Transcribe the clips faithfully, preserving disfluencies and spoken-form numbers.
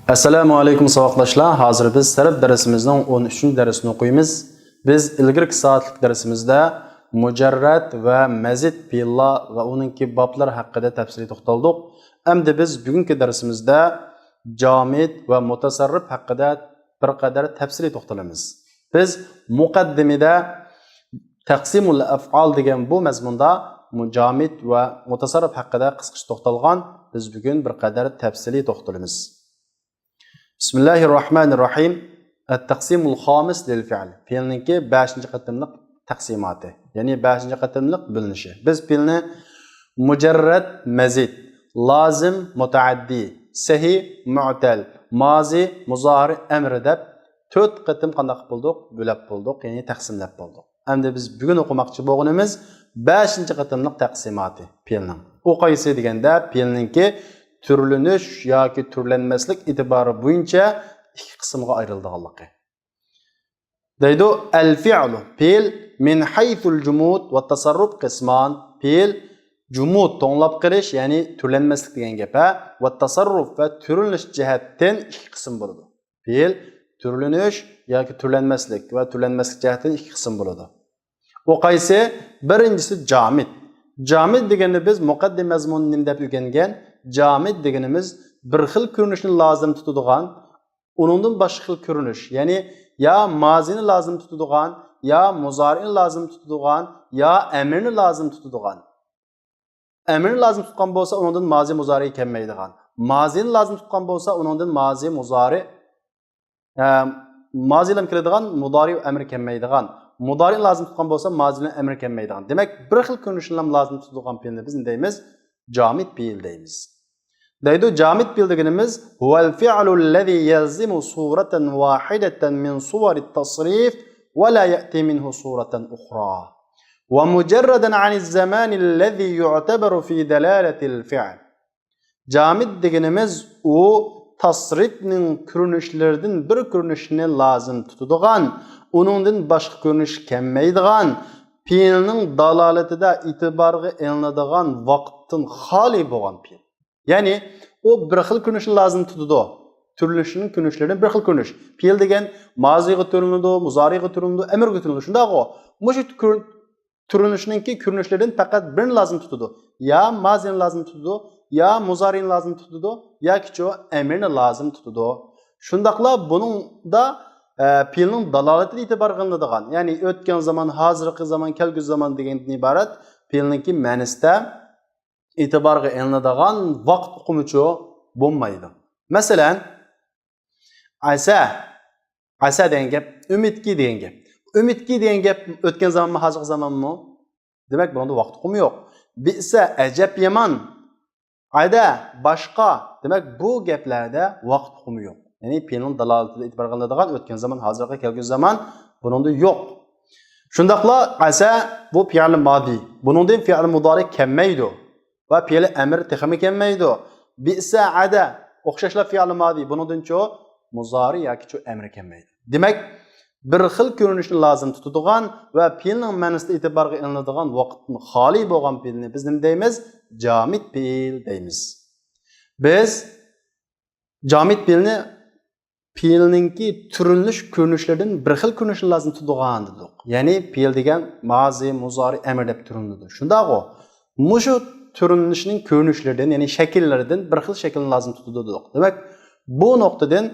ئەسسالامۇ ئەلەيكۇم ساۋاقداشلار. ھازىر بىز سەرپ دەرسىمىزنىڭ ئون ئۈچىنچى دەرسىنى ئوقۇيمىز. بىز ئىلگىرىكى سائەتلىك دەرسىمىزدە مۇجەررەد ۋە مەزىد پېئىللار ۋە ئۇنىڭكى بابلىرى ھەققىدە تەپسىلىي توختالدۇق. ئەمدى بىز بۈگۈنكى دەرسىمىزدە جامىد ۋە مۇتەسەررىپ ھەققىدە بىر قەدەر تەپسىلىي توختىلىمىز. بىز مۇقەددىمىدە تەقسىمۇل ئەفئال دېگەن بۇ مەزمۇندا مۇ-، جامىد ۋە مۇتەسەررىپ ھەققىدە قىسقىچە توختالغان. بىز بۈگۈن بىر قەدەر تەپسىلىي توختىلىمىز. بىسمىللاھىررەھمانىررەھىم. التقسيم الخامس للفعل. پېئىلنىڭكى بەشىنچى قېتىملىق تەقسىماتى، يەنى بەشىنچى قېتىملىق بۆلۈنۈشى. بىز پېئىلنى مۇجەررەد مەزىد، لازىم مۇتەئەددىي، سەھى مۇئتەل، مازى مۇزارى ئەمرى دەپ تۆت قېتىم قانداق قىلىپ بولدۇق؟ بۆلەپ بولدۇق، يەنى تەقسىملەپ بولدۇق. ئەمدى بىز بۈگۈن ئوقۇماقچى بولغىنىمىز بەشىنچى قېتىملىق تەقسىماتى پېئىلنىڭ. ئۇ قايسى دېگەندە، پېئىلنىڭكى تۈرلىنىش ياكى تۈرلەنمەسلىك ئېتىبارى بويىچە ئىككى قىسىمغا ئايرىلىدىغانلىقى. دەيدۇ، الفعل، پېئىل، من حيث الجمود والتصرف قسمان، پېئىل جۇمۇد، توڭلاپ قېلىش، يەنى تۈرلەنمەسلىك دېگەن گەپ، ھە، ۋە تەسەررۇپ ۋە تۈرلىنىش جەھەتتىن ئىككى قىسىم بولىدۇ. پېئىل تۈرلىنىش ياكى تۈرلەنمەسلىك ۋە تۈرلەنمەسلىك جەھەتتىن ئىككى قىسىم بولىدۇ. ئۇ قايسى؟ بىرىنچىسى جامىد. جامىد دېگەندە بىز مۇقەددىمە مەزمۇنى نېمە دەپ ئۆگەنگەن؟ جامىد دېگىنىمىز بىر خىل كۆرۈنۈشنى لازىم تۇتىدىغان، ئۇنىڭدىن باشقا خىل كۆرۈنۈش، يەنى يا مازىنى لازىم تۇتىدىغان، يا مۇزارىئنى لازىم تۇتىدىغان، يا ئەمرنى لازىم تۇتىدىغان. ئەمرنى لازىم تۇتقان بولسا، ئۇنىڭدىن مازى مۇزارى كەلمەيدىغان. مازىنى لازىم تۇتقان بولسا، ئۇنىڭدىن مازى مۇزارى، ئە، مازىلام كېلىدىغان، مۇدارى ئەمر كەلمەيدىغان. مۇدارىنى لازىم تۇتقان بولسا، مازىلام ئەمر كەلمەيدىغان. دېمەك، بىر خىل كۆرۈنۈشنى لازىم تۇتىدىغان پېئىلنى بىز نېمە دەيمىز؟ جامىد پېئىل دەيمىز. دەيدۇ، جامىد پېئىل دېگىنىمىز، هو الفعل الذي يلزم صورة واحدة من صور التصريف ولا يأتي منه صورة أخرى ومجردا عن الزمان الذي يعتبر في دلالة الفعل. جامىد دېگىنىمىز ئۇ تەسەررۇپنىڭ كۆرۈنۈشلىرىدىن بىر كۆرۈنۈشنى لازىم تۇتىدىغان، ئۇنىڭدىن باشقا كۆرۈنۈش كەلمەيدىغان، پېئىلنىڭ دالالىتىدە ئېتىبارغا ئېلىنىدىغان ۋاقىتتىن خالىي بولغان پېئىل. يەنى ئۇ بىر خىل كۆرۈنۈشنى لازىم تۇتىدۇ. تۈرلىنىشنىڭ كۆرۈنۈشلىرىدىن بىر خىل كۆرۈنۈش. پېئىل دېگەن مازىغا تۈرلىنىدۇ، مۇزارىغا تۈرلىنىدۇ، ئەمرگە تۈرلىنىدۇ. شۇنداقغۇ؟ مۇشۇ كۆر-، تۈرلىنىشنىڭكى كۆرۈنۈشلىرىدىن پەقەت بىرىنى لازىم تۇتىدۇ. يا مازىنى لازىم تۇتىدۇ، يا مۇزارىنى لازىم تۇتىدۇ، ياكىچۇ ئەمرنى لازىم تۇتىدۇ. شۇنداقلا بۇنىڭدا، ئە، پېئىلنىڭ دالالىتىدە ئېتىبارغا ئېلىنىدىغان، يەنى ئۆتكەن زامان، ھازىرقى زامان، كەلگۈسى زامان دېگەندىن ئىبارەت پېئىلنىڭكى مەنىسىدە ئېتىبارغا ئېلىنىدىغان ۋاقىت ئۇقۇمىچۇ بولمايدۇ. مەسىلەن، ئەسە، ئەسە دېگەن گەپ، ئۈمىدكى دېگەن گەپ. ئۈمىدكى دېگەن گەپ ئۆتكەن زامانمۇ، ھازىرقى زامانمۇ؟ دېمەك، بۇنىڭدا ۋاقىت ئۇقۇمى يوق. بىئسە، ئەجەب يامان. ئەدە، باشقا. دېمەك، بۇ گەپلەردە ۋاقىت ئۇقۇمى يوق. يەنى پېئىلنىڭ دالالىتىدە ئېتىبارغا ئېلىنىدىغان ئۆتكەن زامان، ھازىرقى، كەلگۈسى زامان بۇنىڭدا يوق. شۇنداقلا ئەسە بۇ پېئىل مادى. بۇنىڭدىن پېئىل مۇدارى كەلمەيدۇ. ۋە پېئىل ئەمر تېخىمۇ كەلمەيدۇ. بىئسە، ئەدە ئوخشاشلا پېئىل مادى. بۇنىڭدىنچۇ مۇزارى ياكىچۇ ئەمر كەلمەيدۇ. دېمەك، بىر خىل كۆرۈنۈشنى لازىم تۇتىدىغان ۋە پېئىلنىڭ مەنىسىدە ئېتىبارغا ئېلىنىدىغان ۋاقىتتىن خالىي بولغان پېئىلنى بىز نېمە دەيمىز؟ جامىد پېئىل دەيمىز. بىز جامىد پېئىلنى پېئىلنىڭكى تۈرلىنىش كۆرۈنۈشلىرىدىن بىر خىل كۆرۈنۈشنى لازىم تۇتىدىغان دېدۇق. يەنى پېئىل دېگەن مازى، مۇزارى، ئەمر دەپ تۈرلىنىدۇ. شۇنداقغۇ؟ مۇشۇ تۈرلىنىشنىڭ كۆرۈنۈشلىرىدىن، يەنى شەكىللىرىدىن بىر خىل شەكىلنى لازىم تۇتىدۇ دېدۇق. دېمەك، بۇ نۇقتىدىن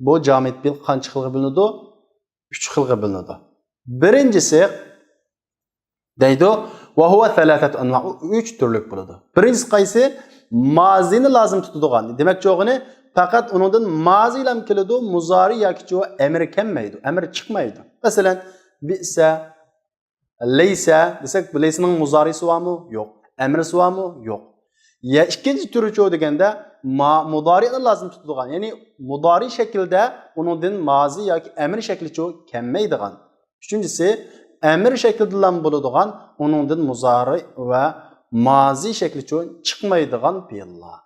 بۇ جامىد پېئىل قانچە خىلغا بۆلۈنىدۇ؟ ئۈچ خىلغا بۆلۈنىدۇ. بىرىنچىسى دەيدۇ، ۋە ھۇۋە سەلاسەتۇ ئەنۋا، ئۇ ئۈچ تۈرلۈك بولىدۇ. بىرىنچىسى قايسى؟ مازىنى لازىم تۇتىدىغان. دېمەكچى بولغىنى، پەقەت ئۇنىڭدىن مازىلام كېلىدۇ، مۇزارى ياكىچۇ ئەمر كەلمەيدۇ، ئەمر چىقمايدۇ. مەسىلەن، بىئسە، لەيسە دېسەك، بۇ لەيسىنىڭ مۇزارىسى بارمۇ؟ يوق. ئەمرىسى بارمۇ؟ يوق. يا ئىككىنچى تۈرىچۇ دېگەندە، ما-، مۇدارىئنى لازىم تۇتىدىغان، يەنى مۇدارى شەكلىدە ئۇنىڭدىن مازى ياكى ئەمر شەكلىچۇ كەلمەيدىغان. ئۈچىنچىسى، ئەمر شەكلىدىلا بولىدىغان، ئۇنىڭدىن مۇزارى ۋە مازى شەكلىچۇ چىقمايدىغان پېئىللار.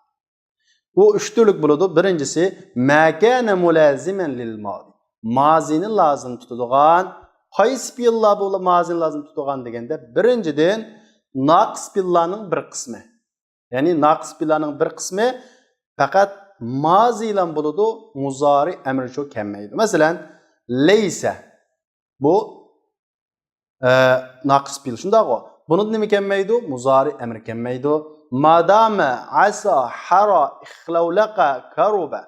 ئۇ ئۈچ تۈرلۈك بولىدۇ. بىرىنچىسى، ما كان ملازما للماضي. مازىنى لازىم تۇتىدىغان قايسى پېئىللار بۇ مازىنى لازىم تۇتىدىغان دېگەندە، بىرىنچىدىن، ناقىس پېئىللارنىڭ بىر قىسمى. يەنى ناقىس پېئىللارنىڭ بىر قىسمى پەقەت مازىلام بولىدۇ، مۇزارى ئەمرىچۇ كەلمەيدۇ. مەسىلەن، لەيسە. بۇ، ئە، ناقىس پېئىل، شۇنداقغۇ؟ بۇنىڭدا نېمە كەلمەيدۇ؟ مۇزارى ئەمرى كەلمەيدۇ. مادامە، ئاسا، ھارا، ئىخلەۋلەقە، كاروبە.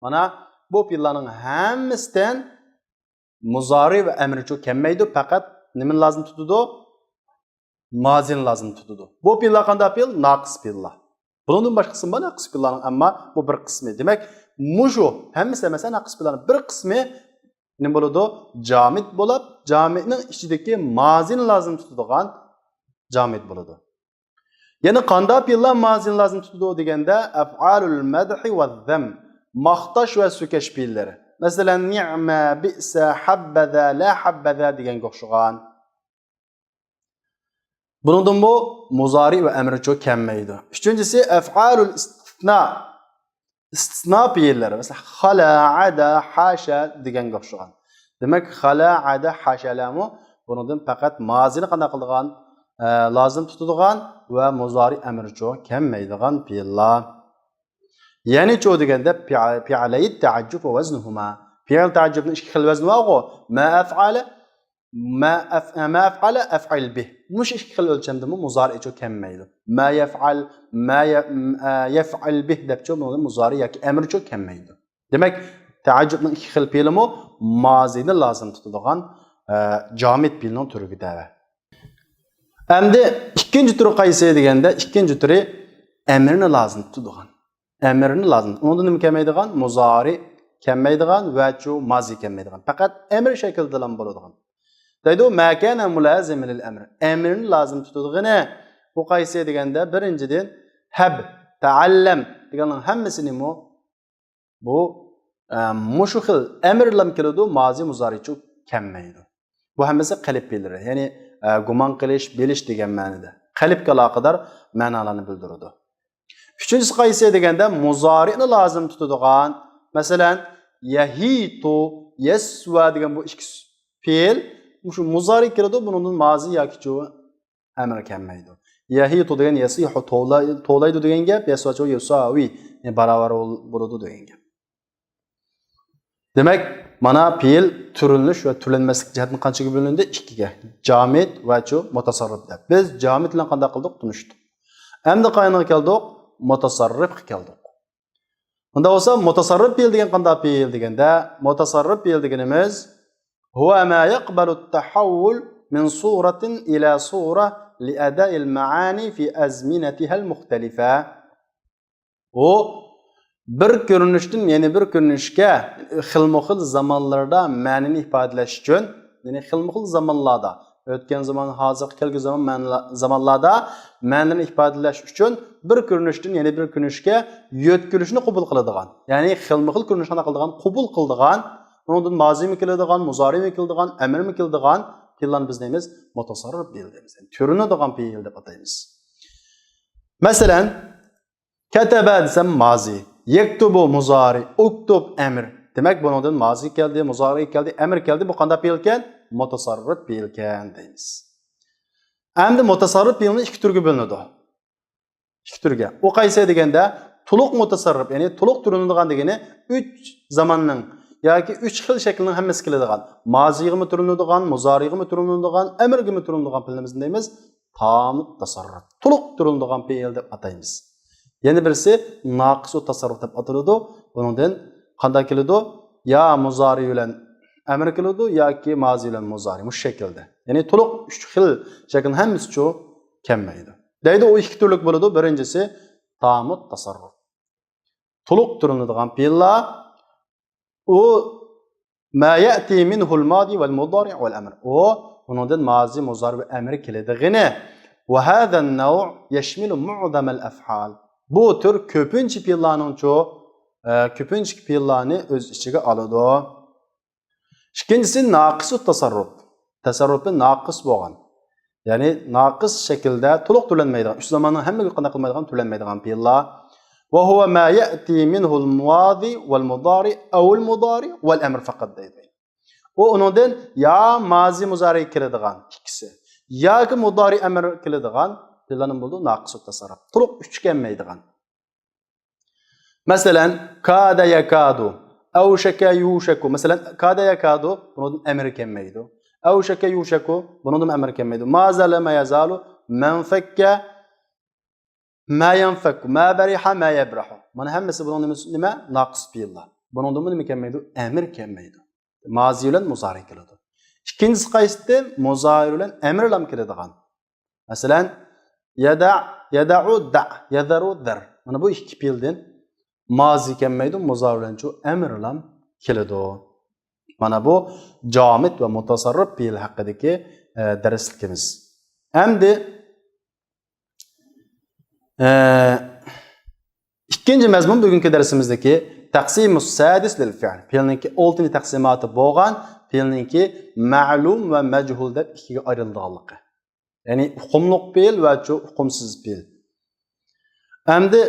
مانا، بۇ پېئىللارنىڭ ھەممىسىدىن مۇزارى ۋە ئەمرىچۇ كەلمەيدۇ، پەقەت نېمىنى لازىم تۇتىدۇ؟ مازىنى لازىم تۇتىدۇ. بۇ پېئىللار قانداق پېئىل؟ ناقىس پېئىللار. بۇنىڭدىن باشقا قىسىم بار ناقىس پېئىللارنىڭ، ئەمما بۇ بىر قىسمى. دېمەك، مۇشۇ ھەممىسى ئەمەس، ناقىس پېئىللارنىڭ بىر قىسمى نېمە بولىدۇ؟ جامىد بولۇپ، جامىدنىڭ ئىچىدىكى مازىنى لازىم تۇتىدىغان جامىد بولىدۇ. يەنە قانداق پېئىللار مازىنى لازىم تۇتىدۇ دېگەندە، ئەفئالۇل مەدھى ۋە زەم، ماختاش ۋە سۆكەش پېئىللىرى. مەسىلەن، نىئمە، بىئسە، ھەببەزە، لا ھەببەزە دېگەنگە ئوخشىغان. بۇنىڭدىنمۇ مۇزارى ۋە ئەمرىچۇ كەلمەيدۇ. ئۈچىنچىسى، ئەفئالۇل ئىستىسنا. ئىستىسنا پېئىللىرى، مەسىلەن، خالا، ئادا، ھاشا دېگەنگە ئوخشىغان. دېمەك، خالا، ئادا، ھاشالارمۇ بۇنىڭدىن پەقەت مازىنى قانداق قىلىدىغان، ئە، لازىم تۇتىدىغان ۋە مۇزارى ئەمرىچۇ كەلمەيدىغان پېئىللار. يەنىچۇ دېگەندە، پېئ-، پېئىلەيت تەئەججۇب ۋە ۋەزنۇھۇما. پېئىل تەئەججۇبنىڭ ئىككى خىل ۋەزنى بارغۇ. ما ئەفئالە، ما ئەف-، ما ئەفئالە، ئەفئىل بىھ. مۇشۇ ئىككى خىل ئۆلچەمدىمۇ مۇزارىئچۇ كەلمەيدۇ. ما يەفئەل، ما يە-، ئە، يەفئىل بىھ دەپچۇ بۇنى مۇزارى ياكى ئەمرىچۇ كەلمەيدۇ. دېمەك، تەئەججۇبنىڭ ئىككى خىل پېئىلىمۇ مازىنى لازىم تۇتىدىغان، ئە، جامىد پېئىلنىڭ تۈرىگە تەۋە. ئەمدى ئىككىنچى تۈرى قايسى دېگەندە، ئىككىنچى تۈرى ئەمرنى لازىم تۇتىدىغان. ئەمرنى لازىم. ئۇنىڭدا نېمە كەلمەيدىغان؟ مۇزارى كەلمەيدىغان ۋەچۇ مازى كەلمەيدىغان. پەقەت ئەمر شەكلىدىلا بولىدىغان. دەيدۇ، ما كان ملازما للأمر. ئەمرنى لازىم تۇتىدىغىنى. ئۇ قايسى دېگەندە، بىرىنچىدىن، ھەب، تەئەللەم دېگەننىڭ ھەممىسى نېمە؟ بۇ، ئە، مۇشۇ خىل ئەمرلەم كېلىدۇ، مازى مۇزارىچۇ كەلمەيدۇ. بۇ ھەممىسى قەلب پېئىللىرى، يەنى، ئە، گۇمان قىلىش، بىلىش دېگەن مەنىدە. قەلبكە ئالاقىدار مەنالارنى بىلدۈرىدۇ. ئۈچىنچىسى قايسى دېگەندە، مۇزارىئنى لازىم تۇتىدىغان، مەسىلەن، يەھىتۇ، يەسۋا دېگەن بۇ ئىككى پېئىل، مۇشۇ مۇزارى كېلىدۇ، بۇنىڭدىن مازى ياكىچۇ ئەمر كەلمەيدۇ. يەھىتۇ دېگەن يەسىھۇ، توۋلاي-، توۋلايدۇ دېگەن گەپ، يەسۋاچۇ يۇساۋى، يەنى باراۋەر بول-، بولىدۇ دېگەن گەپ. دېمەك، مانا پېئىل تۈرلىنىش ۋە تۈرلەنمەسلىك جەھەتتىن قانچىگە بۆلۈندى؟ ئىككىگە. جامىد ۋەچۇ مۇتەسەررىپ دەپ. بىز جامىد بىلەن قانداق قىلدۇق؟ تونۇشتۇق. ئەمدى قاينىغا كەلدۇق؟ مۇتەسەررىپقا كەلدۇق. ئۇنداق بولسا، مۇتەسەررىپ پېئىل دېگەن قانداق پېئىل دېگەندە، مۇتەسەررىپ پېئىل دېگىنىمىز، هو ما يقبل التحول من صورة إلى صورة لأداء المعاني في أزمنتها المختلفة. ئۇ بىر كۆرۈنۈشتىن يەنە بىر كۆرۈنۈشكە خىلمۇ خىل زامانلاردا مەنىنى ئىپادىلەش ئۈچۈن، يەنى خىلمۇ خىل زامانلاردا، ئۆتكەن زامان، ھازىرقى، كەلگۈكى زامان، مەنىلا-، زامانلاردا مەنىنى ئىپادىلەش ئۈچۈن بىر كۆرۈنۈشتىن يەنە بىر كۆرۈنۈشكە يۆتكىلىشنى قوبۇل قىلىدىغان، يەنى خىلمۇ خىل كۆرۈنۈشنى قانداق قىلىدىغان؟ قوبۇل قىلىدىغان، ئۇنىڭدىن مازىمۇ كېلىدىغان، مۇزارىمۇ كېلىدىغان، ئەمرمۇ كېلىدىغان پېئىللارنى بىز نېمىز؟ مۇتەسەررىپ پېئىل دەيمىز. يەنى تۈرلىنىدىغان پېئىل دەپ ئاتايمىز. مەسىلەن، كەتەبە دېسەم مازى. يەكتۇبۇ مۇزارى، ئۇكتۇب ئەمر. دېمەك، بۇنىڭدىن مازى كەلدى، مۇزارى كەلدى، ئەمر كەلدى. بۇ قانداق پېئىلكەن؟ مۇتەسەررىپ پېئىلكەن دەيمىز. ئەمدى مۇتەسەررىپ پېئىلنى ئىككى تۈرگە بۆلۈنىدۇ. ئىككى تۈرگە. ئۇ قايسى دېگەندە، تولۇق مۇتەسەررىپ، يەنى تولۇق تۈرلىنىدىغان دېگىنى ئۈچ زاماننىڭ ياكى ئۈچ خىل شەكىلنىڭ ھەممىسى كېلىدىغان. مازىغىمۇ تۈرلىنىدىغان، مۇزارىغىمۇ تۈرلىنىدىغان، ئەمرگىمۇ تۈرلىنىدىغان پېئىلنى بىز نېمە دەيمىز؟ تامۇت تەسەررۇپ. تولۇق تۈرلىنىدىغان پېئىل دەپ ئاتايمىز. يەنە بىرسى ناقىسۇت تەسەررۇپ دەپ ئاتىلىدۇ. بۇنىڭدىن قانداق كېلىدۇ؟ يا مۇزارى بىلەن ئەمر كېلىدۇ ياكى مازى بىلەن مۇزارى. مۇشۇ شەكىلدە. يەنى تولۇق ئۈچ خىل شەكىلنىڭ ھەممىسىچۇ كەلمەيدۇ. دەيدۇ، ئۇ ئىككى تۈرلۈك بولىدۇ. بىرىنچىسى تامۇت تەسەررۇپ. تولۇق تۈرلىنىدىغان پېئىللار، ئۇ ما يەتى مىنھۇل مازى ۋەل مۇزارى ۋەل ئەمر. ئۇ، ئۇنىڭدىن مازى، مۇزارى ۋە ئەمر كېلىدىغىنى. ۋە ھازا نەۋ يەشمىلۇ مۇئزەمەل ئەفئال. بۇ تۈر كۆپىنچە پېئىللارنىڭچۇ، ئە، كۆپىنچە پېئىللارنى ئۆز ئىچىگە ئالىدۇ. ئىككىنچىسى ناقىسۇت تەسەررۇپ. تەسەررۇپى ناقىس بولغان. يەنى ناقىس شەكىلدە تولۇق تۆلەنمەيدىغان، ئۈچ زاماننىڭ ھەممىگە قانداق قىلمايدىغان، تۆلەنمەيدىغان پېئىللار. ۋە ھۇۋە ما يەتى مىنھۇل مازى ۋەل مۇزارى ئەۋل مۇزارى ۋەل ئەمر فەقەت دەيدۇ. ئۇ ئۇنىڭدىن يا مازى مۇزارى كېلىدىغان ئىككىسى، ياكى مۇزارى ئەمر كېلىدىغان پېئىللارنى بولىدۇ ناقىسۇت تەسەررۇپ. تولۇق ئۈچ كەلمەيدىغان. مەسىلەن، كاد يكاد، أوشك يوشك. مەسىلەن، كاد يكاد، بۇنىڭدىن ئەمىر كەلمەيدۇ. أوشك يوشك، بۇنىڭدىن ئەمىر كەلمەيدۇ. ما زال ما يزال، ما انفك ما ينفك، ما برح ما يبرح. مانا ھەممىسى بۇنىڭ نېمىسى، نېمە؟ ناقىس پېئىللار. بۇنىڭدىنمۇ نېمە كەلمەيدۇ؟ ئەمىر كەلمەيدۇ. مازى بىلەن مۇزارى كېلىدۇ. ئىككىنچىسى قايسىدى؟ مۇزارى بىلەن ئەمىرلام كېلىدىغان. مەسىلەن، يدع، يدع، دع، يذر، ذر. مانا بۇ ئىككى پېئىلدىن مازى كەلمەيدۇ، مۇزارى بىلەنچۇ ئەمىرلام كېلىدۇ. مانا بۇ جامىد ۋە مۇتەسەررىپ پېئىل ھەققىدىكى، ئە، دەرسلىكىمىز. ئەمدى، ئە، ئىككىنچى مەزمۇن بۈگۈنكى دەرسىمىزدىكى تەقسىمۇ سادىس لىل فىئل. پېئىلنىڭكى ئالتىنچى تەقسىماتى بولغان پېئىلنىڭكى مەلۇم ۋە مەجھۇل دەپ ئىككىگە ئايرىلىدىغانلىقى. يەنى ئۇقۇملۇق پېئىل ۋە چۇ ئۇقۇمسىز پېئىل. ئەمدى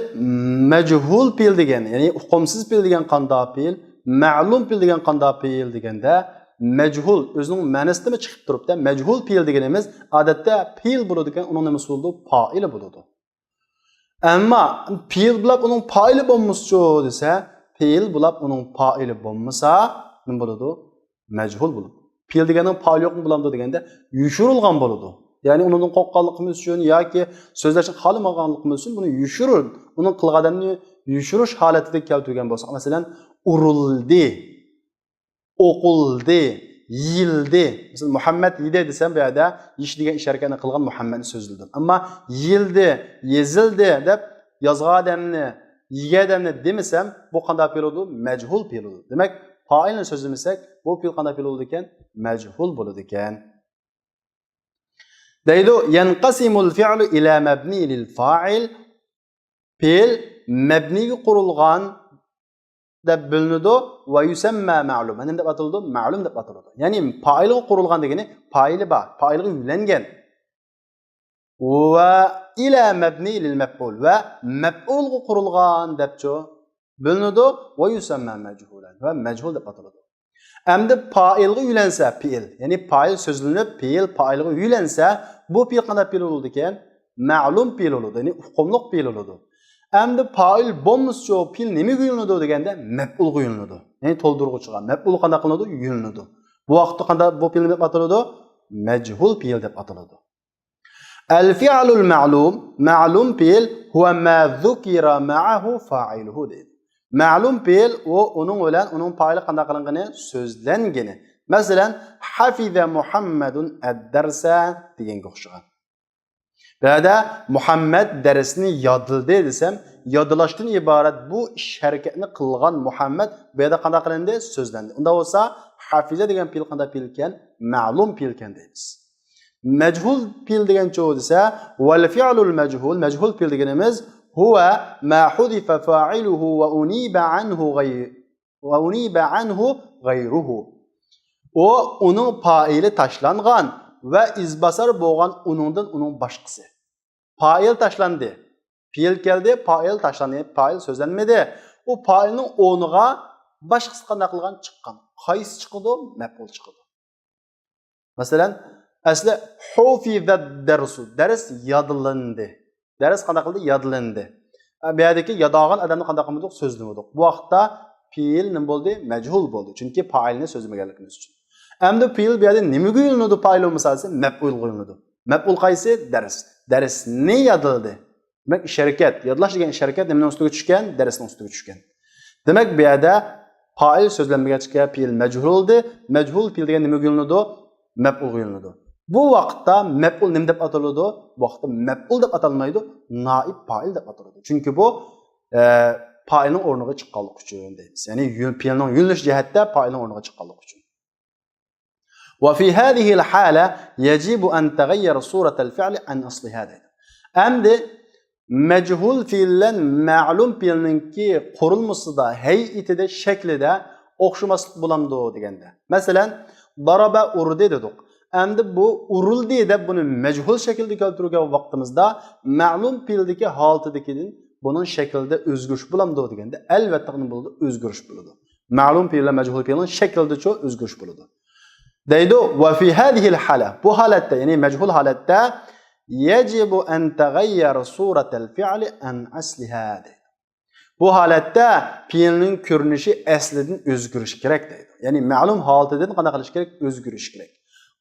مەجھۇل پېئىل دېگەن، يەنى ئۇقۇمسىز پېئىل دېگەن قانداق پېئىل؟ مەلۇم پېئىل دېگەن قانداق پېئىل دېگەندە، مەجھۇل ئۆزىنىڭ مەنىسىدىمۇ چىقىپ تۇرۇپتۇ. مەجھۇل پېئىل دېگىنىمىز ئادەتتە پېئىل بولىدىكەن، ئۇنىڭ نېمىسى بولىدۇ؟ پائىلى بولىدۇ. ئەمما پېئىل بولاپ ئۇنىڭ پائىلى بولمىسىچۇ دېسە، پېئىل بولاپ ئۇنىڭ پائىلى بولمىسا، نېمە بولىدۇ؟ مەجھۇل بولىدۇ. پېئىل دېگەننىڭ پائىلى يوقمۇ بولامدۇ دېگەندە، يوشۇرۇلغان بولىدۇ. يەنى ئۇنىڭدىن قورققانلىقىمىز ئۈچۈن ياكى سۆزلەشنى خالىمىغانلىقىمىز ئۈچۈن بۇنى يوشۇرۇن، ئۇنىڭ قىلغان ئادەمنى يوشۇرۇش ھالەتىدە كەلتۈرگەن بولساق، مەسىلەن، ئۇرۇلدى، ئوقۇلدى، يېلدى. مەسىلەن، مۇھەممەد يېدى دېسەم، بۇ يەردە يېش دېگەن ئىش ھەرىكەتنى قىلغان مۇھەممەدنى سۆزلىدىم. ئەمما يېلدى، يېزىلدى دەپ يازغان ئادەمنى، يېگەن ئادەمنى دېمىسەم، بۇ قانداق پېئىل بولىدۇ؟ مەجھۇل پېئىل بولىدۇ. دېمەك، پائىلنى سۆزلىمىسەك، بۇ پېئىل قانداق پېئىل بولىدىكەن؟ مەجھۇل بولىدىكەن. دەيدۇ، يەنقەسىمۇل فىئلۇ ئىلە مەبنى لىل فائىل. پېئىل مەبنىيگە قۇرۇلغان دەپ بىلىنىدۇ. ۋە يۇسەممە مەلۇم. نېمە دەپ ئاتىلىدۇ؟ مەلۇم دەپ ئاتىلىدۇ. يەنى پائىلغا قۇرۇلغان دېگىنى پائىلى بار، پائىلغا يۆلەنگەن. ۋە ئىلە مەبنى لىل مەپئۇل. ۋە مەپئۇلغا قۇرۇلغان دەپچۇ بىلىنىدۇ. ۋە يۇسەممە مەجھۇلەن. ۋە مەجھۇل دەپ ئاتىلىدۇ. ئەمدى پائىلغا يۆلەنسە پېئىل، يەنى پائىل سۆزلىنىپ، پېئىل پائىلغا يۆلەنسە، بۇ پېئىل قانداق پېئىل بولىدىكەن؟ مەلۇم پېئىل بولىدۇ، يەنى ئۇقۇملۇق پېئىل بولىدۇ. ئەمدى پائىل بولمىسىچۇ، پېئىل نېمىگە يۆلىنىدۇ دېگەندە، مەپئۇلغا يۆلىنىدۇ. يەنى تولدۇرغۇچىغا. مەپئۇل قانداق قىلىنىدۇ؟ يۆلىنىدۇ. بۇ ۋاقىتتا قانداق، بۇ پېئىل نېمە دەپ ئاتىلىدۇ؟ مەجھۇل پېئىل دەپ ئاتىلىدۇ. ئەل فىئلۇل مەلۇم، مەلۇم پېئىل، ھۇۋە مە زۇكىرە مەئەھۇ فائىلۇھۇ دەيدۇ. مەلۇم پېئىل، ئۇ ئۇنىڭ بىلەن ئۇنىڭ پائىلى قانداق قىلىنغىنى، سۆزلەنگىنى. مەسىلەن، ھەفىزە مۇھەممەدۇن ئەددەرسە دېگەنگە ئوخشىغان. بۇ يەردە مۇھەممەد دەرسنى يادلىدى دېسەم، يادلاشتىن ئىبارەت بۇ ئىش ھەرىكەتنى قىلغان مۇھەممەد بۇ يەردە قانداق قىلىندى؟ سۆزلەندى. ئۇنداق بولسا، ھەفىزە دېگەن پېئىل قانداق پېئىلكەن؟ مەلۇم پېئىلكەن دەيمىز. مەجھۇل پېئىل دېگەنچۇ دېسە، ۋەل فىئلۇل مەجھۇل، مەجھۇل پېئىل دېگىنىمىز، ھۇۋە ما ھۇزىفە فائىلۇھۇ ۋە ئۇنىبە ئەنھۇ غەي-، ۋە ئۇنىبە ئەنھۇ غەيرۇھۇ. ئۇ، ئۇنىڭ پائىلى تاشلانغان ۋە ئىزباسار بولغان ئۇنىڭدىن ئۇنىڭ باشقىسى. پائىل تاشلاندى. پېئىل كەلدى، پائىل تاشلاندى، پائىل سۆزلەنمىدى. ئۇ پائىلنىڭ ئورنىغا باشقىسى قانداق قىلغان؟ چىققان. قايسى چىقىدۇ؟ مەپئۇل چىقىدۇ. مەسىلەن، ئەسلى ھۇفىزەد دەرسۇ، دەرس يادلىندى. دەرس قانداق قىلدى؟ يادلىندى. ئە، بۇ يەردىكى يادالغان ئادەمنى قانداق قىلمىدۇق؟ سۆزلىمىدۇق. بۇ ۋاقىتتا پېئىل نېمە بولدى؟ مەجھۇل بولدى. چۈنكى پائىلنى سۆزلىمىگەنلىكىمىز ئۈچۈن. ئەمدى پېئىل بۇ يەردە نېمىگە يۆلىنىدۇ؟ پائىل بولمىسا دېسە، مەپئۇلغا يۆلىنىدۇ. مەپئۇل قايسى؟ دەرس. دەرسنى يادلىدى. دېمەك، ئىش ھەرىكەت، يادلاش دېگەن ئىش ھەرىكەت نېمىنىڭ ئۈستىگە چۈشكەن؟ دەرسنىڭ ئۈستىگە چۈشكەن. دېمەك، بۇ يەردە پائىل سۆزلەنمىگەچكە پېئىل مەجھۇل بولدى. مەجھۇل پېئىل دېگەن نېمىگە يۆلىنىدۇ؟ مەپئۇلغا يۆلىنىدۇ. بۇ ۋاقىتتا مەپئۇل نېمە دەپ ئاتىلىدۇ؟ بۇ ۋاقىتتا مەپئۇل دەپ ئاتالمايدۇ، نائىب پائىل دەپ ئاتىلىدۇ. چۈنكى بۇ، ئە، پائىلنىڭ ئورنىغا چىققانلىقى ئۈچۈن دەيمىز. يەنى يۆ-، پېئىلنىڭ يۆنىلىش جەھەتتە پائىلنىڭ ئورنىغا چىققانلىقى ئۈچۈن. وفي هذه الحالة يجب أن تغير صورة الفعل عن أصلها دەيدۇ. ئەمدى مەجھۇل پېئىل بىلەن مەلۇم پېئىلنىڭكى قۇرۇلمىسىدا، ھەيئىتىدە، شەكلىدە ئوخشىماسلىق بولامدۇ دېگەندە. مەسىلەن، ضرب ئۇردى دېدۇق. ئەمدى بۇ ئۇرۇلدى دەپ بۇنى مەجھۇل شەكىلدە كەلتۈرگەن ۋاقتىمىزدا مەلۇم پېئىلدىكى ھالىتىدىكىدىن بۇنىڭ شەكلىدە ئۆزگىرىش بولامدۇ دېگەندە، ئەلۋەتتە نېمە بولىدۇ؟ ئۆزگىرىش بولىدۇ. مەلۇم پېئىل بىلەن مەجھۇل پېئىلنىڭ شەكلىدىچۇ ئۆزگىرىش بولىدۇ. دەيدۇ، وفي هذه الحالة، بۇ ھالەتتە، يەنى مەجھۇل ھالەتتە، يجب أن تغير صورة الفعل عن أصلها دەيدۇ. بۇ ھالەتتە پېئىلنىڭ كۆرۈنۈشى ئەسلىدىن ئۆزگىرىشى كېرەك دەيدۇ. يەنى مەلۇم ھالىتىدىن قانداق قىلىش كېرەك؟ ئۆزگىرىشى كېرەك.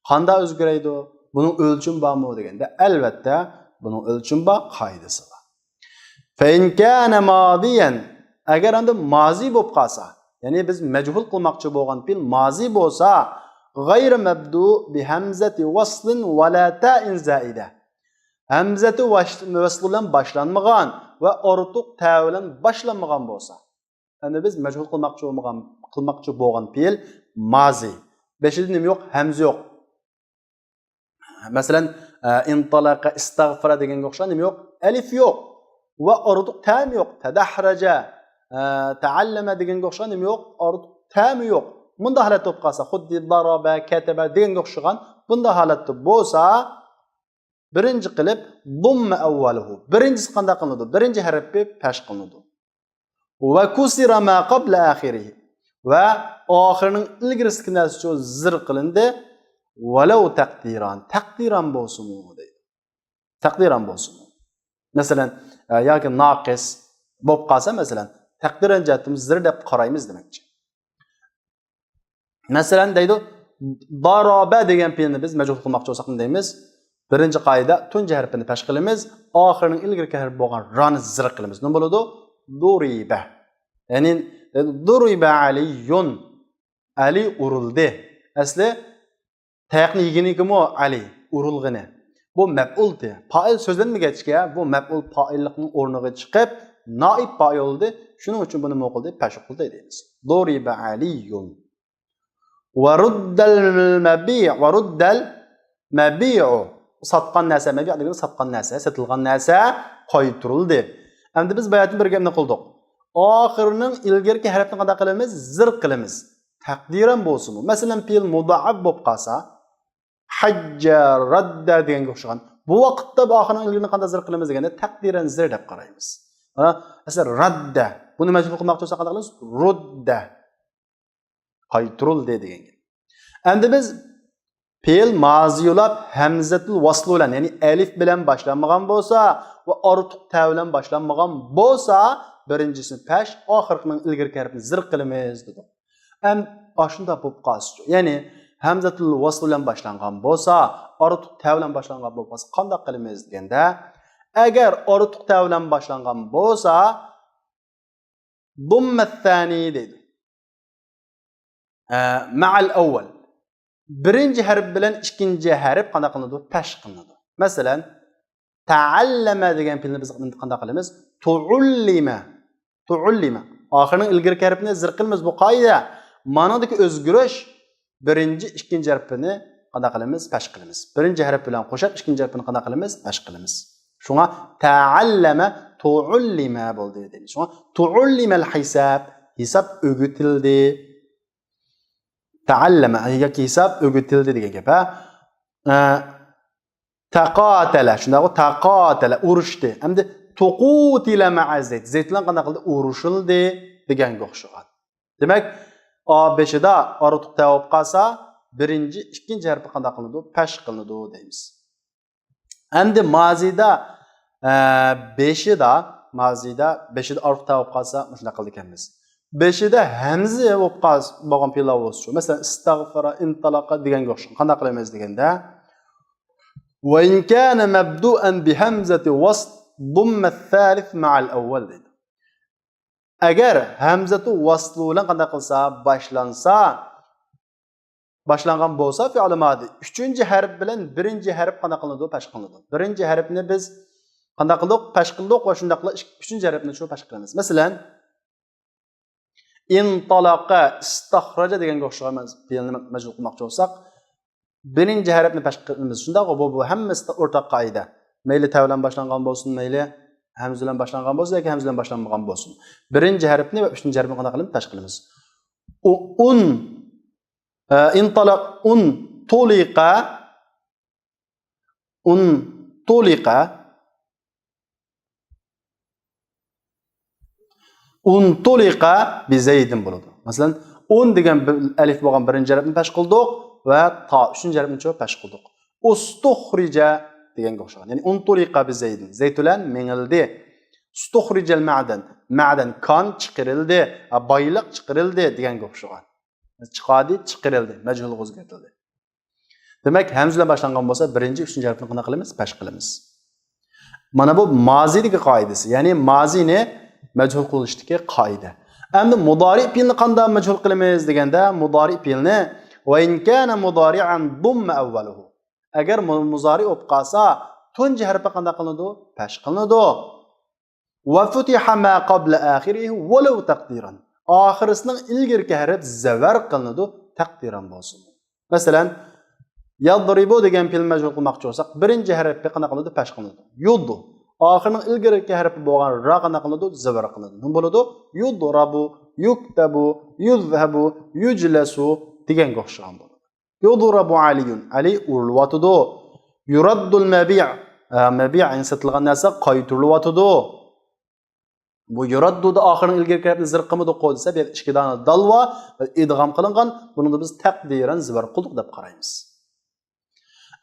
قانداق ئۆزگىرەيدۇ؟ بۇنىڭ ئۆلچىمى بارمۇ دېگەندە، ئەلۋەتتە، بۇنىڭ ئۆلچىمى بار، قائىدىسى بار. فَإِنْ كَانَ مَاضِيًا، ئەگەر ئەمدى مازى بولۇپ قالسا، يەنى بىز مەجھۇل قىلماقچى بولغان پېئىل مازى بولسا، غەيرە مەبدۇ بىھەمزەتى ۋەسلىن ۋەلا تائىن زائىدە. ھەمزەتى ۋەس-، ۋەسلى بىلەن باشلانمىغان ۋە ئارتۇق تە بىلەن باشلانمىغان بولسا. ئەمدى بىز مەجھۇل قىلماقچى بولمىغان، قىلماقچى بولغان پېئىل مازى. بېشىدا نېمە يوق؟ ھەمزە يوق. مەسىلەن، ئە، ئىنتالەقە، ئىستەغفىرە دېگەنگە ئوخشاش نېمە يوق؟ ئەلىف يوق. ۋە ئارتۇق تەمۇ يوق. تەدەھرەجە، ئە، تەئەللەمە دېگەنگە ئوخشاش نېمە يوق؟ ئارتۇق تەمۇ يوق. مۇنداق ھالەتتە بولۇپ قالسا، خۇددى دارابە، كەتەبە دېگەنگە ئوخشىغان بۇنداق ھالەتتە بولسا، بىرىنچى قىلىپ، ضم أوله. بىرىنچىسى قانداق قىلىنىدۇ؟ بىرىنچى ھەرپى پەش قىلىنىدۇ. وكسر ما قبل آخره. ۋە ئاخىرىنىڭ ئىلگىرىسىدىكى نەرسە ئۈچۈن زىر قىلىندى. ولو تقديرا. تەقدىرەن بولسىمۇ دەيدۇ. تەقدىرەن بولسىمۇ. مەسىلەن، ئە، ياكى ناقىس بولۇپ قالسا، مەسىلەن، تەقدىرەن جەھەتتىن زىر دەپ قارايمىز دېمەكچى. مەسىلەن، دەيدۇ، دارابە دېگەن پېئىلنى بىز مەجھۇل قىلماقچى بولساق نېمە دەيمىز؟ بىرىنچى قائىدە، تۇنجى ھەرپىنى پەش قىلىمىز، ئاخىرىنىڭ ئىلگىرىكى ھەرپى بولغان رانى زىر قىلىمىز. نېمە بولىدۇ؟ دۇرىبە. يەنى، دۇرىبە ئەلىيۇن. ئەلى ئۇرۇلدى. ئەسلى، تاياقنى يېگىنىكىمۇ ئەلى، ئۇرۇلغىنى. بۇ مەپئۇلتى. پائىل سۆزلەنمىگەچكە، بۇ مەپئۇل پائىللىقنىڭ ئورنىغا چىقىپ، نائىب پائىل بولدى. شۇنىڭ ئۈچۈن بۇنى نېمە قىلدى؟ پەش قىلدى دەيمىز. دۇرىبە ئەلىيۇن. ۋە رۇددەل مەبىئ، ۋە رۇددەل مەبىئۇ. ساتقان نەرسە، مەبىئ دېگەن ساتقان نەرسە، سېتىلغان نەرسە قايتۇرۇلدى. ئەمدى بىز باياتىن بىر گەپنى قىلدۇق. ئاخىرىنىڭ ئىلگىرىكى ھەرپنى قانداق قىلىمىز؟ زىر قىلىمىز. تەقدىرەن بولسىمۇ. مەسىلەن، پېئىل مۇدائەپ بولۇپ قالسا، ھەججە، رەددە دېگەنگە ئوخشىغان. بۇ ۋاقىتتا بۇ ئاخىرىنىڭ ئىلگىرىنى قانداق زىر قىلىمىز دېگەندە، تەقدىرەن زىر دەپ قارايمىز. مانا، مەسىلەن، رەددە. بۇنى مەجھۇل قىلماقچى بولساق قانداق قىلىمىز؟ رۇددە. قايتۇرۇلدى دېگەن گەپ. ئەمدى بىز پېئىل مازى بولۇپ ھەمزەتۇل ۋەسلى بىلەن، يەنى ئەلىف بىلەن باشلانمىغان بولسا ۋە ئارتۇق تە بىلەن باشلانمىغان بولسا، بىرىنچىسىنى پەش، ئاخىرقىنىڭ ئىلگىرىكى ھەرپىنى زىر قىلىمىز دېدۇق. ئەم، ئاشۇنداق بولۇپ قالسىچۇ. يەنى ھەمزەتۇل ۋەسلى بىلەن باشلانغان بولسا، ئارتۇق تە بىلەن باشلانغان بولۇپ قالسا قانداق قىلىمىز دېگەندە، ئەگەر ئارتۇق تە بىلەن باشلانغان بولسا، ضم الثاني دەيدۇ. ئە، مع الأول. بىرىنچى ھەرپ بىلەن ئىككىنچى ھەرپ قانداق قىلىنىدۇ؟ پەش قىلىنىدۇ. مەسىلەن، تەئەللەمە دېگەن پېئىلنى بىز قانداق قىلىمىز؟ تۇئۇللىمە. تۇئۇللىمە. ئاخىرىنىڭ ئىلگىرىكى ھەرپىنى زىر قىلىمىز، بۇ قائىدە. مانىدىكى ئۆزگىرىش، بىرىنچى، ئىككىنچى ھەرپىنى قانداق قىلىمىز؟ پەش قىلىمىز. بىرىنچى ھەرپ بىلەن قوشۇپ، ئىككىنچى ھەرپىنى قانداق قىلىمىز؟ پەش قىلىمىز. شۇڭا تەئەللەمە تۇئۇللىمە بولدى دەيمىز. شۇڭا تۇئۇللىمەل ھىساب، ھېساب ئۆگىتىلدى. تەئەللەمە ياكى ھېساب ئۆگىتىلدى دېگەن گەپ، ھە؟ ئە، تەقاتەلە، شۇنداققۇ؟ تەقاتەلە، ئۇرۇشتى. ئەمدى تۇقۇتىلە مەئە زەيد. زەيد بىلەن قانداق قىلدى؟ ئۇرۇشۇلدى دېگەنگە ئوخشىغان. دېمەك، ئا بېشىدا ئارتۇق تە بولۇپ قالسا، بىرىنچى، ئىككىنچى ھەرپى قانداق قىلىنىدۇ؟ پەش قىلىنىدۇ دەيمىز. ئەمدى مازىدا، ئە، بېشىدا، مازىدا بېشىدا ئارتۇق تە بولۇپ قالسا، مۇشۇنداق قىلىدىكەنمىز. بېشىدا ھەمزە بولۇپ قالسا، بولغان پېئىللار بولسىچۇ. مەسىلەن، ئىستەغفىرە، ئىنتالەقە دېگەنگە ئوخشاش. قانداق قىلىمىز دېگەندە، وإن كان مبدوءا بهمزة وصل ضم الثالث مع الأول دەيدۇ. ئەگەر ھەمزەتۇ ۋەسلى بىلەن قانداق قىلسا، باشلانسا، باشلانغان بولسا، فېئىل مادى، ئۈچىنچى ھەرپ بىلەن بىرىنچى ھەرپ قانداق قىلىنىدۇ؟ پەش قىلىنىدۇ. بىرىنچى ھەرپنى بىز قانداق قىلدۇق؟ پەش قىلدۇق ۋە شۇنداقلا ئىك-، ئۈچىنچى ھەرپنى شۇ پەش قىلىمىز. مەسىلەن، ئىنتالەقە، ئىستەخرەجە دېگەنگە ئوخشىغان پېئىلنى مەجھۇل قىلماقچى بولساق، بىرىنچى ھەرپنى پەش قىلىمىز. شۇنداقغۇ، بۇ، بۇ ھەممىسىدە ئورتاق قائىدە. مەيلى تە بىلەن باشلانغان بولسۇن، مەيلى ھەمزە بىلەن باشلانغان بولسۇن ياكى ھەمزە بىلەن باشلانمىغان بولسۇن. بىرىنچى ھەرپنى ۋە ئۈچىنچى ھەرپنى قانداق قىلىمىز؟ پەش قىلىمىز. ئۇ، ئۇن، ئە، ئىنتالەق، ئۇن، تۇلىقە، ئۇن، تۇلىقە، ئۇن، تۇلىقە، بىزەيدىن بولىدۇ. مەسىلەن، ئۇن دېگەن بىر ئەلىف بولغان بىرىنچى ھەرپنى پەش قىلدۇق ۋە تا ئۈچىنچى ھەرپنى چوپ پەش قىلدۇق. ئۇستۇخرىجە دېگەنگە ئوخشىغان. يەنى، ئۇن، تۇلىقە، بىزەيدىن. زەيد بىلەن مېڭىلدى. ئۇستۇخرىجەل مەدەن. مەدەن، كان چىقىرىلدى، ھە، بايلىق چىقىرىلدى دېگەنگە ئوخشىغان. چىقاردى، چىقىرىلدى، مەجھۇلغا ئۆزگەرتىلدى. دېمەك، ھەمزە بىلەن باشلانغان بولسا، بىرىنچى، ئۈچىنچى ھەرپنى قانداق قىلىمىز؟ پەش قىلىمىز. مانا بۇ مازىدىكى قائىدىسى، يەنى مازىنى مەجھۇل قىلىشتىكى قائىدە. ئەمدى مۇدارىئ پېئىلنى قانداق مەجھۇل قىلىمىز دېگەندە، مۇدارىئ پېئىلنى، وَإِنْ كَانَ مُضَارِعًا ضُمَّ أَوَّلَهُ. ئەگەر مۇ-، مۇزارىئ بولۇپ قالسا، تۇنجى ھەرپى قانداق قىلىنىدۇ؟ پەش قىلىنىدۇ. وَفُتِحَ مَا قَبْلَ آخِرِهِ وَلَوْ تَقْدِيرًا. ئاخىرىسىنىڭ ئىلگىرىكى ھەرپ زەۋەر قىلىنىدۇ، تەقدىرەن بولسىمۇ. مەسىلەن، يەضرىبۇ دېگەن پېئىل مەجھۇل قىلماقچى بولساق، بىرىنچى ھەرپى قانداق قىلىنىدۇ؟ پەش قىلىنىدۇ. يۇدۇ. ئاخىرىنىڭ ئىلگىرىكى ھەرپى بولغان را قانداق قىلىنىدۇ؟ زەۋەر قىلىنىدۇ. نېمە بولىدۇ؟ يۇدرابۇ، يۇكتەبۇ، يۇزھەبۇ، يۇجلەسۇ دېگەنگە ئوخشىغان بولىدۇ. يۇضرابۇ ئەلىيۇن. ئەلى ئۇرۇلۇۋاتىدۇ. يۇراددۇل مەبىئ. ئە، مەبىئ، يەنى سېتىلغان نەرسە قايتۇرۇلۇۋاتىدۇ. بۇ يۇراددۇدا ئاخىرىنىڭ ئىلگىرىكى ھەرپنى زىر قىلمىدۇققۇ دېسە، بۇ يەردە ئىككى دانە دال بار، ئىدغام قىلىنغان. بۇنىڭدا بىز تەقدىرەن زىبار قىلدۇق دەپ قارايمىز.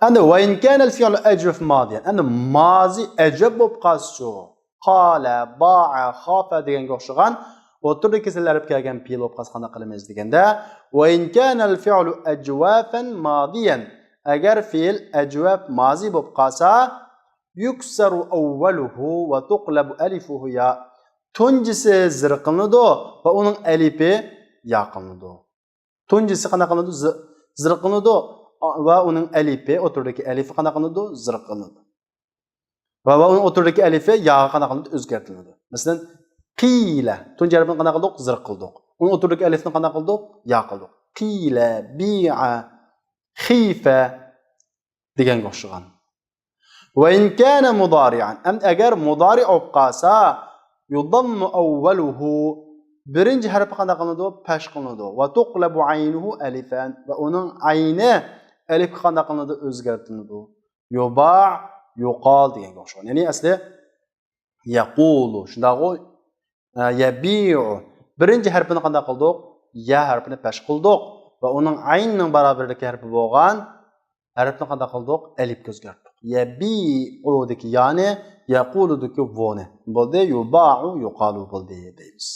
ئەمدى، وَإِنْ كَانَ الْفِعْلُ أَجْوَفَ مَاضِيًا. ئەمدى مازى ئەجۋەپ بولۇپ قالسىچۇ؟ قالە، باع، خافە دېگەنگە ئوخشىغان ئوتتۇرىدا كېسىل ھەرپ كەلگەن پېئىل بولۇپ قالسا قانداق قىلىمىز دېگەندە، وَإِنْ كَانَ الْفِعْلُ أَجْوَافًا مَاضِيًا. ئەگەر پېئىل ئەجۋەپ مازى بولۇپ قالسا، يُكْسَرُ أَوَّلُهُ وَتُقْلَبُ أَلِفُهُ يَا. تۇنجىسى زىر قىلىنىدۇ ۋە ئۇنىڭ ئەلىپى يا قىلىنىدۇ. تۇنجىسى قانداق قىلىنىدۇ؟ زى-، زىر قىلىنىدۇ. ۋە ئۇنىڭ ئەلىپى، ئوتتۇرىدىكى ئەلىپى قانداق قىلىنىدۇ؟ زىر قىلىنىدۇ. ۋە، ۋە ئۇنىڭ ئوتتۇرىدىكى ئەلىپى ياغا قانداق قىلىنىدۇ؟ ئۆزگەرتىلىنىدۇ. مەسىلەن، قىيلە. تۇنجى ھەرپىنى قانداق قىلدۇق؟ زىر قىلدۇق. ئۇنىڭ ئوتتۇرىدىكى ئەلىپنى قانداق قىلدۇق؟ يا قىلدۇق. قىيلە، بىئە، خىفە دېگەنگە ئوخشىغان. وَإِنْ كَانَ مُضَارِعًا. ئەمدى ئەگەر مۇدارىئ بولۇپ قالسا، يُضَمُّ أَوَّلُهُ. بىرىنچى ھەرپى قانداق قىلىنىدۇ؟ پەش قىلىنىدۇ. وَتُقْلَبُ عَيْنُهُ أَلِفًا. ۋە ئۇنىڭ ئەينى ئەلىپكە قانداق قىلىنىدۇ؟ ئۆزگەرتىلىنىدۇ. يۇباع، يۇقال دېگەنگە ئوخشىغان. يەنى ئەسلى يەقۇلۇ. شۇنداقغۇ؟ ھە، يەبىئۇ. بىرىنچى ھەرپىنى قانداق قىلدۇق؟ يا ھەرپىنى پەش قىلدۇق. ۋە ئۇنىڭ ئەينىنىڭ باراۋىرىدىكى ھەرپى بولغان ھەرپنى قانداق قىلدۇق؟ ئەلىپكە ئۆزگەرتتۇق. يەبىئۇدىكى يانى، يەقۇلۇدىكى ۋونى. بولدى، يۇباعۇ، يۇقالۇ بولدى دەيمىز.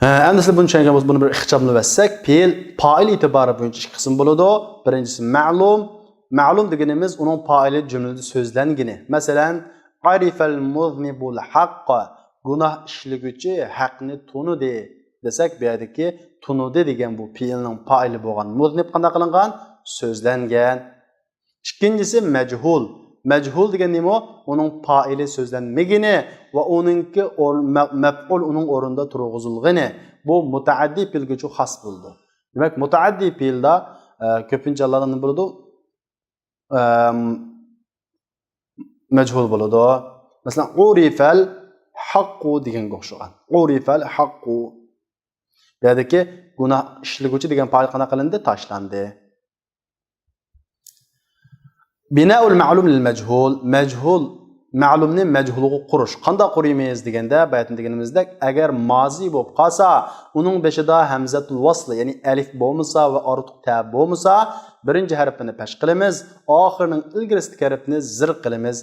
ھە، ئەمدى سىلەر بۇنى چۈشەنگەن بولسا، بۇنى بىر ئىخچاملىۋەتسەك، پېئىل پائىل ئېتىبارى بويىچە ئىككى قىسىم بولىدۇ. بىرىنچىسى مەلۇم. مەلۇم دېگىنىمىز ئۇنىڭ پائىلى جۈملىدە سۆزلەنگىنى. مەسىلەن، عَرِفَ الْمُذْنِبُ الْحَقَّ. گۇناھ ئىشلىگۈچى ھەقنى تونۇدى دېسەك، بۇ يەردىكى تونۇدى دېگەن بۇ پېئىلنىڭ پائىلى بولغان مۇزنىب قانداق قىلىنغان؟ سۆزلەنگەن. ئىككىنچىسى مەجھۇل. مەجھۇل دېگەن نېمە؟ ئۇنىڭ پائىلى سۆزلەنمىگىنى ۋە ئۇنىڭكى ئور-، مە-، مەپئۇل ئۇنىڭ ئورنىدا تۇرغۇزۇلغىنى. بۇ مۇتەئەددىي پېئىلگىچۇ خاس بولىدۇ. دېمەك، مۇتەئەددىي پېئىلدا، ئە، كۆپىنچە ھاللاردا نېمە بولىدۇ؟ ئەم، مەجھۇل بولىدۇ. مەسىلەن، ئۇرىفەل ھەققۇ دېگەنگە ئوخشىغان. ئۇرىفەل ھەققۇ. بۇ يەردىكى گۇناھ ئىشلىگۈچى دېگەن پائىل قانداق قىلىندى؟ تاشلاندى. بىنائۇل مەلۇم لىل مەجھۇل. مەجھۇل، مەلۇمنى مەجھۇلغا قۇرۇش. قانداق قۇرىمىز دېگەندە، باياتىن دېگىنىمىزدەك، ئەگەر مازى بولۇپ قالسا، ئۇنىڭ بېشىدا ھەمزەتۇل ۋاسلى، يەنى ئەلىف بولمىسا ۋە ئارتۇق تە بولمىسا، بىرىنچى ھەرپىنى پەش قىلىمىز، ئاخىرىنىڭ ئىلگىرىسىدىكى ھەرپنى زىر قىلىمىز.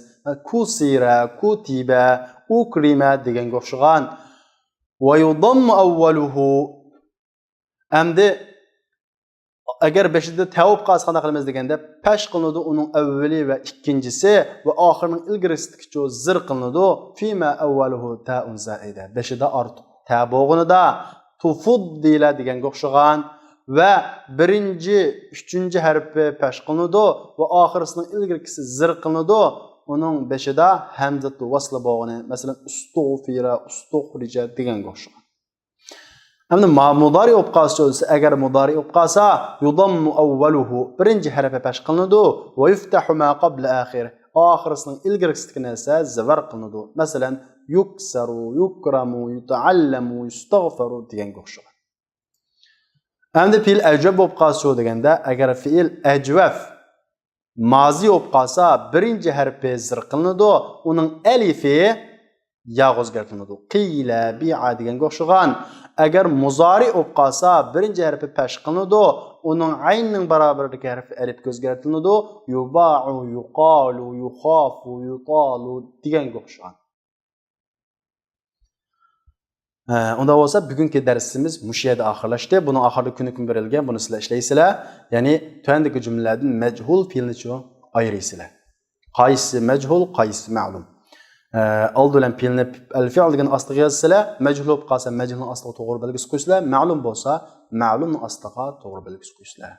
كۇسىرە، كۇتىبە، ئۇكرىمە دېگەنگە ئوخشىغان. ۋە يۇضاممۇ ئەۋۋەلۇھۇ. ئەمدى ئەگەر بېشىدا تە بولۇپ قالسا قانداق قىلىمىز دېگەندە، پەش قىلىنىدۇ ئۇنىڭ ئەۋۋىلى ۋە ئىككىنچىسى ۋە ئاخىرىنىڭ ئىلگىرىسىدىكىچۇ زىر قىلىنىدۇ. فىما ئەۋۋەلۇھۇ تەئۇن زائىدە. بېشىدا ئارتۇق تە بولغىنىدا، تۇفۇددىلە دېگەنگە ئوخشىغان ۋە بىرىنچى، ئۈچىنچى ھەرپى پەش قىلىنىدۇ ۋە ئاخىرىسىنىڭ ئىلگىرىكىسى زىر قىلىنىدۇ. ئۇنىڭ بېشىدا ھەمزەتۇ ۋەسلى بولغىنى، مەسىلەن، ئۇستۇغفىرە، ئۇستۇخرىجە دېگەنگە ئوخشىغان. ئەمدى ما-، مۇدارىئ بولۇپ قالسىچۇ دېسە، ئەگەر مۇدارىئ بولۇپ قالسا، يۇضاممۇ ئەۋۋەلۇھۇ، بىرىنچى ھەرپى پەش قىلىنىدۇ، ۋە يۇفتەھۇ ما قەبلە ئاخىر، ئاخىرسىنىڭ ئىلگىرىسىدىكى نەرسە زىۋەر قىلىنىدۇ. مەسىلەن، يۇكسەرۇ، يۇكرەمۇ، يۇتەئەللەمۇ، يۇستەغفەرۇ دېگەنگە ئوخشىغان. ئەمدى پېئىل ئەجۋەپ بولۇپ قالسىچۇ دېگەندە، ئەگەر پېئىل ئەجۋەپ مازى بولۇپ قالسا، بىرىنچى ھەرپى زىر قىلىنىدۇ، ئۇنىڭ ئەلىفى ياغا ئۆزگەرتىلىنىدۇ. قىلە، بىئە دېگەنگە ئوخشىغان. ئەگەر مۇزارىئ بولۇپ قالسا، بىرىنچى ھەرپى پەش قىلىنىدۇ، ئۇنىڭ ئەينىنىڭ باراۋىرىدىكى ھەرپى ئەلىپكە ئۆزگەرتىلىنىدۇ. يۇباعۇ، يۇقالۇ، يۇخافۇ، يۇتالۇ دېگەنگە ئوخشىغان. ھە، ئۇنداق بولسا، بۈگۈنكى دەرسىمىز مۇشۇ يەردە ئاخىرلاشتى. بۇنىڭ ئاخىرىدا كۆنۈكمە بېرىلگەن، بۇنى سىلەر ئىشلەيسىلەر. يەنى تۆۋەندىكى جۈملىلەردىن مەجھۇل پېئىلنىچۇ ئايرىيسىلەر. قايسى مەجھۇل، قايسى مەلۇم. ھە، ئالدى بىلەن پېئىلنى ئەلفېئىل دېگەن ئاستىغا يازىسىلەر. مەجھۇل بولۇپ قالسا، مەجھۇلنىڭ ئاستىغا توغرا بەلگىسى قويىسىلەر. مەلۇم بولسا، مەلۇمنىڭ ئاستىغا توغرا بەلگىسى قويىسىلەر.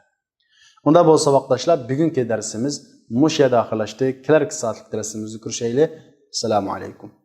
ئۇنداق بولسا، ساۋاقداشلار، بۈگۈنكى دەرسىمىز مۇشۇ يەردە ئاخىرلاشتى. كېلەركى سائەتلىك دەرسىمىزدە كۆرۈشەيلى. ئەسسالامۇ ئەلەيكۇم.